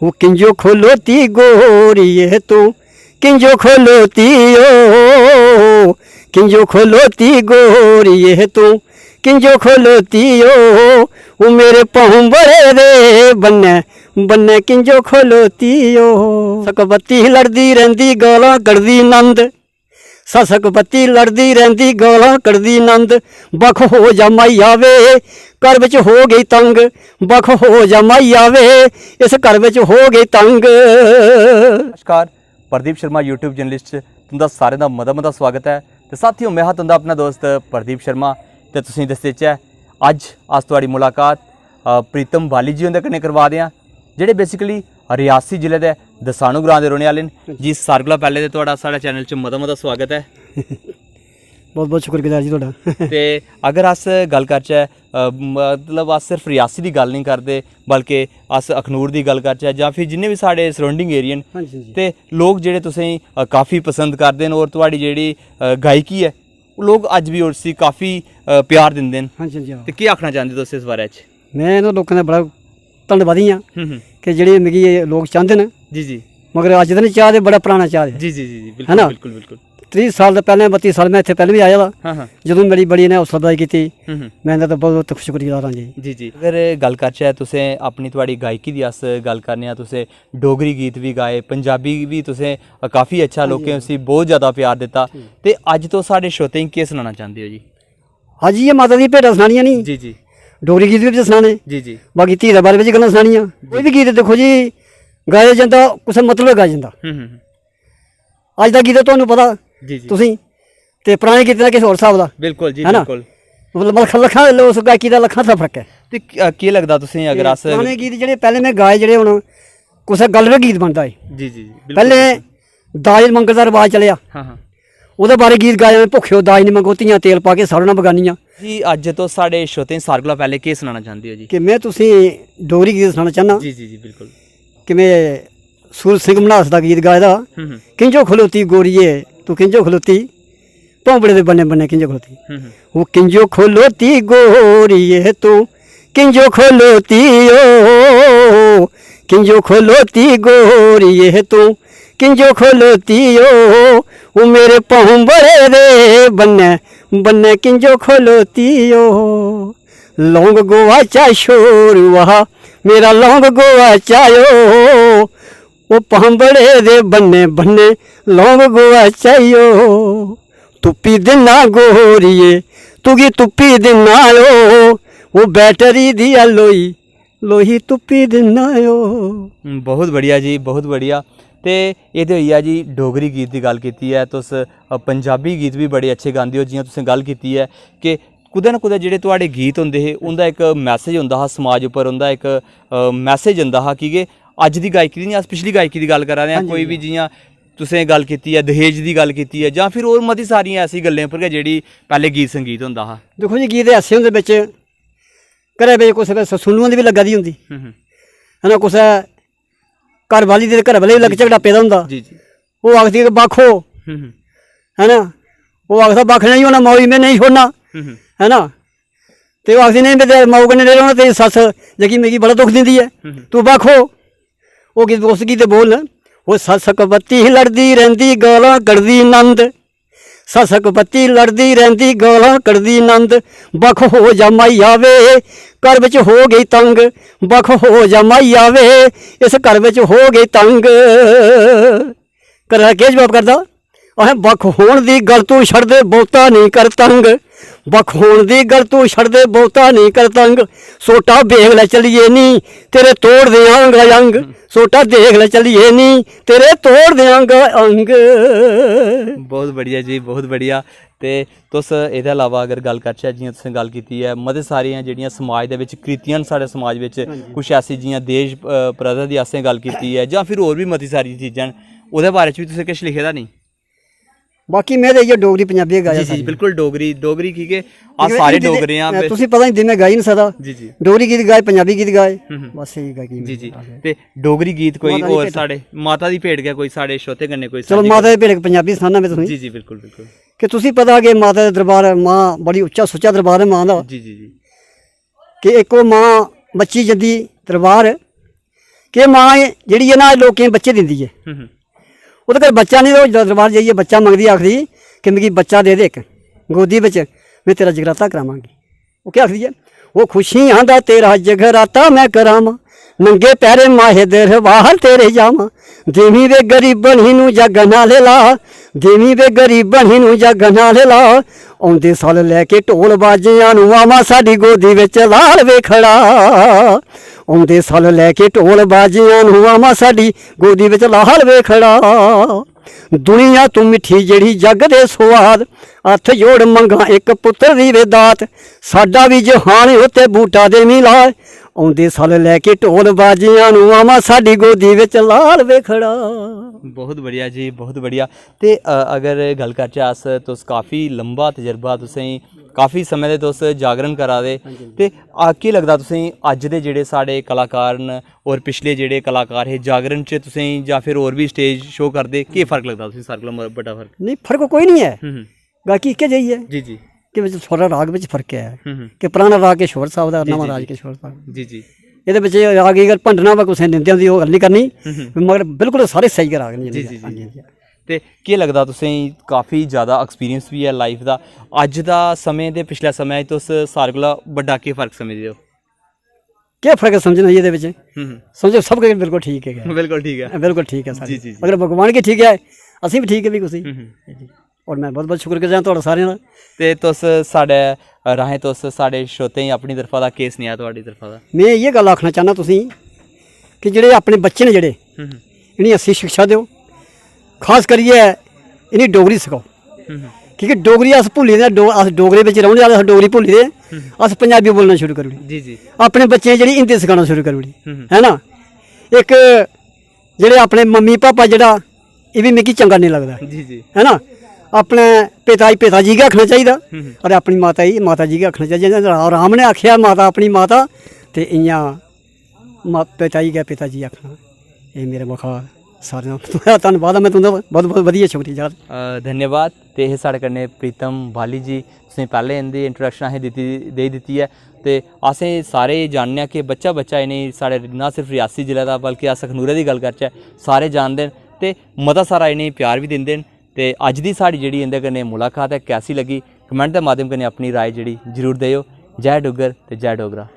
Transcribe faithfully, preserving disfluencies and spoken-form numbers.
वो किंजो खलोती गोरिये तू, किंजो खलोती ओ, किंजो खलोती गोरिये तू, किंजो खलोती ओ, वो मेरे पांव बड़े दे बन्ने बन्ने किंजो खलोती ओ। सकबत्ती लड़दी रैंह्दी गालां कढदी नंद, ससक बत्ती लड़दी रैंह्दी गालां कढदी नंद। बख हो जा माई आवे, घर बिच हो गई तंग। बख हो जा माई आवे, इस घर बिच हो गई तंग। नमस्कार, प्रदीप शर्मा YouTube जर्नलिस्ट च तुं'दा सारें दा मता मता स्वागत ऐ। ते साथियों, में हा तुं'दा अपना दोस्त प्रदीप शर्मा। ते तुसें गी दस्सी देचै, अज्ज अस थुआढ़ी मुलाकात अ, प्रीतम बाली जी हुंदे कन्नै करवा दे आं, जेह्ड़े basically रियासी जिले दे दसानू ग्रां दे रौह्ने आह्ले न। जी, सारें कोला पैह्लें ते थुआढ़ा साढ़े चैनल च मता मता स्वागत ऐ। बहुत बहुत शुक्रगुजार जी थुआढ़ा। ते अगर अस गल्ल करचै, अ, मतलब अस सिर्फ रियासी दी गल्ल निं करदे, बल्के अस अखनूर दी गल्ल करचै जां फिर जिन्ने बी साढ़े surrounding area न, हां जी, हां जी। ते लोक जेह्ड़े तुसेंगी, अ, काफी पसंद करदे न और थुआढ़ी जेह्ड़ी, अ, गायकी ऐ, लोक अज्ज बी उसी काफी, अ, प्यार दिंदे न। हां जी, हां जी, हां। ते केह् आखना चांह्दे तुस इस बारे च? में इ'नें लोकें दा बड़ा धन्नवादी आं हम्म, हम्म। कि जेह्ड़े मिगी एह् लोक चांह्दे न, जी, जी। मगर अज्ज ते निं चाह् दे, बड़ा पराना चाह् दे। जी, जी, जी, जी, है बिल्कुल, ना? बिल्कुल, बिल्कुल। त्रीह् साल दे पैह्लें, बत्ती साल में इत्थै पैह्लें बी आए दा। हां, हां। जदूं मेरी बड़ी इ'नें हौसला अफजाई कीती, हम्म, हम्म। में इं'दा ते बहुत शुक्रगुजार आं जी। जी, जी। अगर गल्ल करचै तुसें अपनी थुआढ़ी गायकी दी, अस गल्ल करने आं, तुसें डोगरी गीत बी गाए, पंजाबी बी तुसें काफी अच्छा, हां जी, लोकें हां जी। उसी बहुत ज्यादा प्यार दित्ता। हम्म। ते अज्ज तुस साढ़े श्रोतें गी केह् सनाना चांह्दे ओ जी? अज्ज इ'यै माता दी भेटां सनानियां नी। जी, जी। डोगरी गीत बी सनाने। जी, जी। बाकी धी दे बारे बिच गल्लां सनानियां। जी। कोई बी गीत दिक्खो जी, गाया जंदा, कुसै मतलब गाया जंदा। हम्म, हम्म, हम्म। अज्ज दा गीत ते तुहानू पता, जी, जी। तुसें, ते पराने गीतें दा किश होर स्हाब दा। बिल्कुल जी, है ना? बिल्कुल। मतलब, लक्ख-, लक्खां, उस गायकी दा लक्खां दा फर्क ऐ। ते क-, केह् लगदा तुसें अगर ते अस पराने गीत जेह्ड़े पैह्लें में गाए, जेह्ड़े हून कुसै गल्ल पर गीत बनदा ऐ। जी, जी, जी, बिल्कुल, पैह्लें बिल्कुल। दाज मंगल दा रवाज चलेआ। हां, हां। ओह्दे बारे गीत गाए, "भुक्खेओ दाज निं मंगो, धियां तेल पा के साड़ो ना बगानियां।" जी, अज्ज तुस साढ़े श्रोतें गी सारें कोला पैह्लें केह् सनाना चांह्दे ओ जी? कि में तुसें डोगरी गीत सनाना चाह्न्नां जी, जी, जी, बिल्कुल। कि में सूरज सिंह मन्हास दा गीत गाए दा, हम्म, हम्म। "किंजो खलोती गोरिये, तू किंजो खलोती, भौंबड़े दे बन्ने बन्ने किंजो खलोती।" हम्म, हम्म। "वो किंजो खलोती गोरिये तू, किंजो खलोती ओ, किंजो खलोती गोरिये तू, किंजो खलोती ओ, वो मेरे भौंबड़े दे बन्ने बन्ने किंजो खलोती ओ।" लौंग गोआचा छोरुआ, मेरा लौंग गोआचा ओ, ओ भांबड़े दे बन्ने बन्ने लौंग गोआचा ओ। तुप्पी दिन्ना गोरिये, तुगी तुप्पी दिन्ना ओ, ओ बैटरी दी आ लोई, लोई तुप्पी दिन्ना ओ। हम्म, बहुत बढ़िया जी, बहुत बढ़िया। ते एह् ते होई गेआ जी डोगरी गीत दी गल्ल कीती ऐ, तुस, अ, पंजाबी गीत बी बड़े अच्छे गांदे ओ। जि'यां तुसें गल्ल कीती ऐ कि कुतै ना कुतै जेह्ड़े थुआढ़े गीत होंदे हे, उं'दा इक मैसेज होंदा हा समाज उप्पर, उं'दा इक, अ, मैसेज जंदा हा, की के अज्ज दी गायकी दी निं, अस पिछली गायकी दी गल्ल करा दे आं। हां जी, कोई हां बी जी। जि'यां तुसें गल्ल कीती ऐ, दहेज दी गल्ल कीती ऐ, जां फिर होर मती सारियां ऐसी गल्लें उप्पर गै जेह्ड़ी पैह्ले गीत संगीत होंदा हा। दिक्खो जी, गीत ऐसे होंदे बिच, घरै बिच कुसै बेल्लै सस्सू नूंह् दी बी लग्गा दी होंदी, हम्म, हम्म। है ना, कुसै घर वाली दे घरै वाले बी लग्ग जी, जी। झगड़ा पेदा होंदा। जी, जी। ओह् आखदी कि बक्ख हो, हम्म, हम्म। है ना, ओह् आखदा, "बक्ख नेईं होना, मौज में नेईं छोड़ना।" हम्म, हम्म। है ना, ते ओह् आखदी, "नेईं, में ते माऊ कन्नै नेईं रौह्ना, तेरी सस्स जेह्की मिगी बड़ा दुख दिंदी ऐ, हम्म, हम्म। तू बक्ख हो।" ओह् गीत, उस गीत दे बोल न, "ओह् सस्स कबत्ती लड़दी रैंह्दी, गालां कढदी नंद। सस्स कबत्ती लड़दी रैंह्दी, गालां कढदी नंद। बक्ख हो जा माई आवे, घर बिच हो गई तंग। बक्ख हो जा माई आवे, इस घर बिच हो गई तंग।" घरै दा केह् जवाब करदा? अहें बक्ख होन दी गल्ल तूं छड़दे, बहुता नेईं कर तंग। बक्ख होन दी गल्ल तूं छड़दे, बहुता नेईं कर तंग। सोटा बेख लै चलिए नी, तेरे तोड़ देआंग अंग। सोटा देख लै चलिए नी, तेरे तोड़ देआंग अंग। बहुत बढ़िया जी, बहुत बढ़िया। ते तुस एह्दे अलावा अगर गल्ल करचै, जि'यां तुसें गल्ल कीती ऐ, मते सारियां जेह्ड़ियां समाज दे बिच कृतियां न, साढ़े समाज बिच हां जी। कुछ ऐसी, जि'यां देश, अ, प्रथा दी असें गल्ल कीती ऐ, जां फिर होर बी मती सारियां चीजां न, ओह्दे बारे च बी तुसें किश लिखे दा निं? बाकी में ते इ'यै डोगरी पंजाबी गै गाया जी, जी, सारी। बिल्कुल डोगरी, डोगरी की के अस क्योंकि सारे हिंदी दे, डोगरे आं, अ, बे- तुसें पता हिंदी में गाई निं सकदा। जी, जी। डोगरी गीत गाए, पंजाबी गीत गाए, हम्म, हम्म। बस इ'यै गाई जी, जी। गाए। ते डोगरी गीत कोई माता दी होर भेंट। साढ़े, माता दी भेंट गै कोई साढ़े श्रोते कन्नै कोई चलो, सांझी माता करो। दी भेंट इक पंजाबी सनाना में तुसेंगी। जी, जी, बिल्कुल, बिल्कुल। कि तुसें पता कि माता दा दरबार, मां बड़ी उच्चा सुच्चा दरबार ऐ मां दा। जी, जी, जी। कि इक ओह् मां बच्ची जंदी दरबार, कि मां जेह्ड़ी ऐ ना, लोकें गी बच्चे दिंदी ऐ। हम्म, हम्म। ओह्दे घर बच्चा नेईं, ओह् दरबार जाइयै बच्चा मंगदी, आखदी कि मिगी बच्चा दे दे इक गोदी बिच, में तेरा जगराता करावांगी। ओह् केह् आखदी ऐ? "ओह् खुशियां दा तेरा जगराता में करावां, नंगे पैरें माहे दरबार तेरे जावां, देवीं दे गरीबन ही नू जगन आह्ले ला, देवीं दे गरीबन ही नू जगन आह्ले ला, औंदे साल लै के ढोल बाजेआं नू आवां, साढ़ी गोदी बिच लाल वे खड़ा।" औंदे साल लै के ढोल बाजेआं नू आवां, साढ़ी गोदी बिच लाल वे खड़ा। दुनिया तू मिट्ठी जेह्ड़ी जग दे सुआद, हत्थ जोड़ मंगां इक पुत्तर दी वे दात, साडा बी जहान उत्ते बूटा दे मिला। औंदे साल लै के ढोल बाजेआं नू आवां, साडी गोदी बिच लाल वे खड़ा। बहुत बढ़िया जी, बहुत बढ़िया। ते अ, अगर गल्ल करचै अस, तुस काफी लंबा तजर्बा, तुसें काफी समें दे तुस जागरण करा दे, ते अ, केह् लगदा तुसें अज्ज दे जेह्ड़े साढ़े कलाकार न और पिछले जेह्ड़े कलाकार हे जागरण च, तुसें जां फिर होर बी स्टेज शो करदे, केह् फर्क लगदा तुसें सारें कोला बड्डा फर्क? नेईं, फर्क कोई निं ऐ। हम्म, हम्म। बाकी इक्कै जेही ऐ जी, जी। कि बिच थोह्ड़ा राग बिच फर्क ऐ, हम्म, हम्म। कि पराना राग किश होर स्हाब दा, जी, नमां जी, राग जी। किश होर स्हाब दा। जी, जी। एह्दे बिच एह् राग गी अगर भंडना होऐ कुसै ने निंदेआ दी, ओह् गल्ल निं करनी, हम्म, हम्म। मगर बिल्कुल सारे स्हेई गै राग न जी, जेह्ड़े। जी, जी। ते केह् लगदा तुसें गी, काफी ज्यादा एक्सपीरियंस बी ऐ लाइफ दा, अज्ज दा समें ते पिछला समें, तुस सारें कोला बड्डा केह् फर्क समझदे ओ? केह् फर्क समझना जी एह्दे बिच? हम्म, हम्म। समझो, सब किश बिल्कुल ठीक ऐ। बिल्कुल ठीक ऐ। बिल्कुल ठीक ऐ सारे। जी, जी, जी। अगर भगवान गी ठीक ऐ, असें बी ठीक ऐ भी कुसै। हम्म, हम्म। और मैं बहुत बहुत शुक्रगुजार थुआढ़ा सारें दा। ते तुस साढ़े राहें, तुस साढ़े श्रोतें गी अपनी तरफा दा केह् सनेहा, थुआढ़ी तरफा दा? मैं इ'यै गल्ल आखना चाह्न्नां तुसें गी कि जेह्ड़े अपने बच्चे न जेह्ड़े, हम्म, हम्म। इ'नेंगी अच्छी शिक्षा देओ, खास करियै इ'नेंगी डोगरी सखाओ। हम्म, हम्म। क्योंकि डोगरी अस भुल्ली दे, डो-, अस डोगरे बिच रौह्ने आह्ले, अस डोगरी भुल्ली दे, हम्म। अस पंजाबी बोलना शुरू करी ओड़ी। जी, जी। अपने बच्चें गी जेह्ड़ी हिंदी सखाना शुरू करी ओड़ी, हम्म, हम्म। है ना? इक जेह्ड़े अपने मम्मी पापा जेह्ड़ा, एह् बी मिगी चंगा नेईं लगदा। जी, जी। है ना? अपने पिता गी पिता जी गै आखना चाहिदा, हम्म, हम्म। और अपनी माता गी माता जी गै आखना चाहिदा। जि'यां राम, राम ने आखेआ माता अपनी माता, ते इ'यां मा-, पिता जी गै पिता जी आखना। एह् मेरे मुखा सारें दा धन्नबाद ऐ, में तुं'दा बहुत, बहुत बधिया शुक्रिया। अ, धन्यवाद। ते एह् साढ़े कन्नै प्रीतम बाली जी, तुसें पैह्लें इं'दी इंट्रोडक्शन असें दित्ती, देई दित्ती ऐ। ते असें सारे जानने आं कि बच्चा, बच्चा इ'नें साढ़े ना सिर्फ रियासी जिले दा, बल्कि अस अखनूरै दी गल्ल करचै, सारे जानदे न ते मता सारा इ'नेंगी प्यार बी दिंदे न। ते अज्ज दी साढ़ी जेह्ड़ी इं'दे कन्नै मुलाकात ऐ, कैसी लग्गी, कमेंट दे माध्यम कन्नै अपनी राय जेह्ड़ी जरूर देओ। जय डुग्गर ते जय डोगरा।